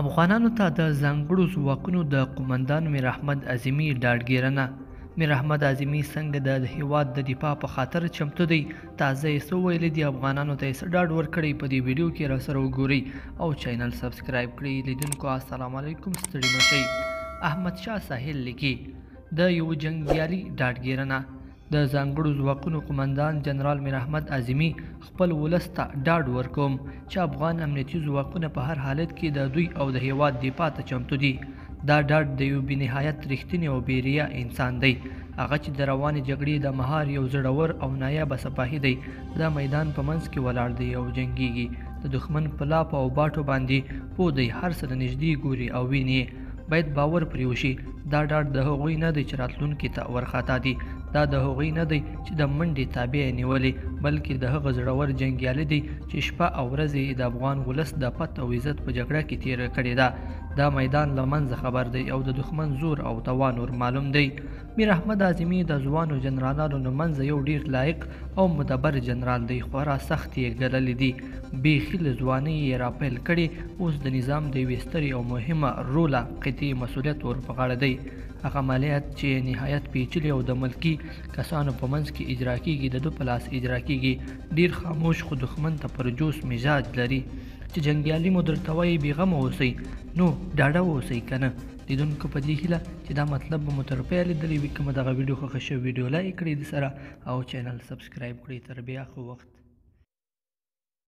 افغانانو ته د ځانګړو ځواکونو د قومندان میراحمد عظیمي ډاډګیرنه. میراحمد عظیمي څنګه د هیواد د دفاع په خاطر چمتو دی، تازه یې څه ویلي دي، افغانانو ته یې څه ډاډ ورکړی، په دې ویډیو کې راسره وګورئ او چینل سبسکرایب کړئ. لیدونکو السلام علیکم، ستړي مه شئ. احمد شاه ساحل لیکي، د یو جنګیالي ډاډګیرنه. د ځانګړو ځواکونو قومندان جنرال میراحمد عظیمي خپل ولس ته ډاډ ورکوم چې افغان امنیتي ځواکونه په هر حالت کې د دوی او د هیواد دفاع ته چمتو دي. دا ډاډ د یو بې نهایت رښتیني او بې ریا انسان دی، هغه چې د روانې جګړې د مهار یو زړور او نایابه سپاهي دی. د میدان په منځ کې ولاړ دی او جنګیږي، د دښمن په لاپو او باټو باندې پوه دی، هر څه له نږدې ګوري او ویني. باید باور پرې وشي. دا ډاډ د هغوی نه دی چې راتلونکي ته ورخطا دي، دا د هغوی نه دی چې د منډې تابع یې نیولې، بلکې د هغه زړور جنګیالي دی چې شپه او ورځ یې د افغان ولس د پت او عزت په جګړه کې تېره کړې ده. دا میدان له منځه خبر دی او د دښمن زور او توان ور معلوم دی. میراحمد عظیمي د ځوانو جنرالانو له منځه یو ډیر لایق او مدبر جنرال دی، خورا سخت یې ګللي دي، بیخي له ځوانۍ یې راپیل کړې، اوس د نظام د یوې سترې او مهمه روله قطعې مسؤلیت ور په غاړه دی. هغه عملیات چې نهایت پیچلي او د ملکي کسانو په منځ کې اجرا کیږي، د ده په لاس اجرا کیږي. ډیر خاموش خو دښمن ته پر جوش مزاج لري. چې جنګیالي مو درته وایي بېغمه اوسئ، نو ډاډه اوسئ که نه. لیدونکو په دې هیله چې دا مطلب به مو تر پیه لیدلی وي. که مو دغه ویډیو خوښه شوې، ویډیو لایک کړئ د سره او چینل سبسکرایب کړئ. تر بیا ښه وخت.